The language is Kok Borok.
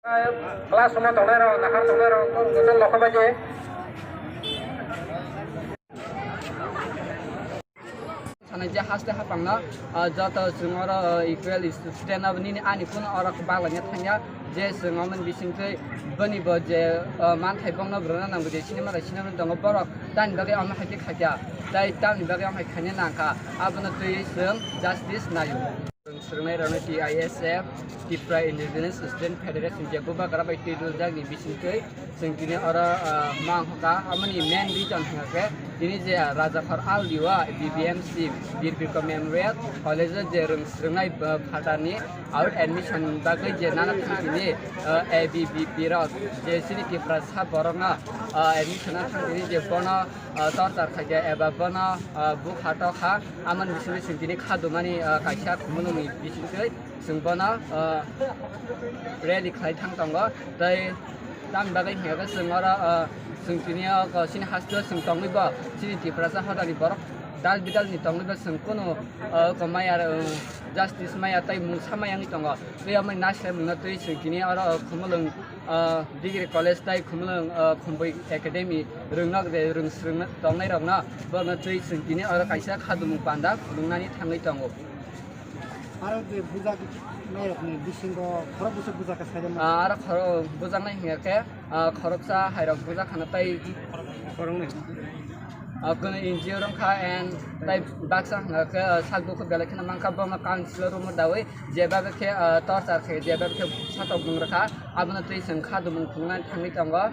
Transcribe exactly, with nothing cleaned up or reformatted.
Class room-o tongnai rok, nahar tongnai rok, joto nokha bai je. Sanai je haste hapangno, ah, joto chwng oro, ah, equal student abo nini ani kunu oro baglaina thangya, je chwng omo ni bisingtwi boni bo je, ah, manthai bongno bwrwna nango je sini manthai sini tongo borok tamni bagwi omo hai khe khaikha, tei tamni bagwi omo hai khaina nangkha, abono twiwi chwng justice naio. Swrwngnairokno T I S F, Tripura Indigenous Student Federation je bubagra bai twi rwjakni bisingtwi chwng tini oro, ah, ma wngkha. Aboni main reason hwnkha khe tini je Rajakhor Aldi o B B M C Bir Bikram Memorial College o je rwng swrwngnai, ah, phatarni out admission bagwi je nana thang tini, ah, A B V P rok je chini Tiprasa borokno, ah, admission o thang tini je bono, ah, torchar khaikha eba bono, ah, bukha tokha. Amoni bisingtwi chwng tini kha dumani, ah, kaisa khumulwngni bisingtwi chwng bono, ah, rally khlai thang tongo. Tei tamni bagwi hwnkha khe chwng oro, ah, chwng tini o, ah, chini haste o chwng tongwi bo chini Tiprasa hodani borok dal bidal ni tongwi bo chwng kunu, ah, ko maya, ah, justice maya tei mungsa maya wngwi tongo. Tei omo naisle mungno twi chwng tini oro, ah, khumulwng, ah, degree college tei khumulwng, ah, Khumbui Academy rwngnok je rwng swrwng tongnai rokno bono twi chwng tini oro kaisa khadumung panda phunuknani thangwi tongo. Aro je bujak nairokni bisingo khorok bwswk bujak kha saidama? Ah, aro khorok bujaknai hwnkha khe, ah, khoroksa hairok bujak khana tei khoroknwi. Ah, kunu N G O rok kha and tei baksa hwnkha khe, ah, sak bukhuk belai kheno mankha, bono council o room o dawi jeba khe, ah, torchar khe jeba khe satok bung rwkha, abono twi chwng khadumung phunuknani thangwi tongo.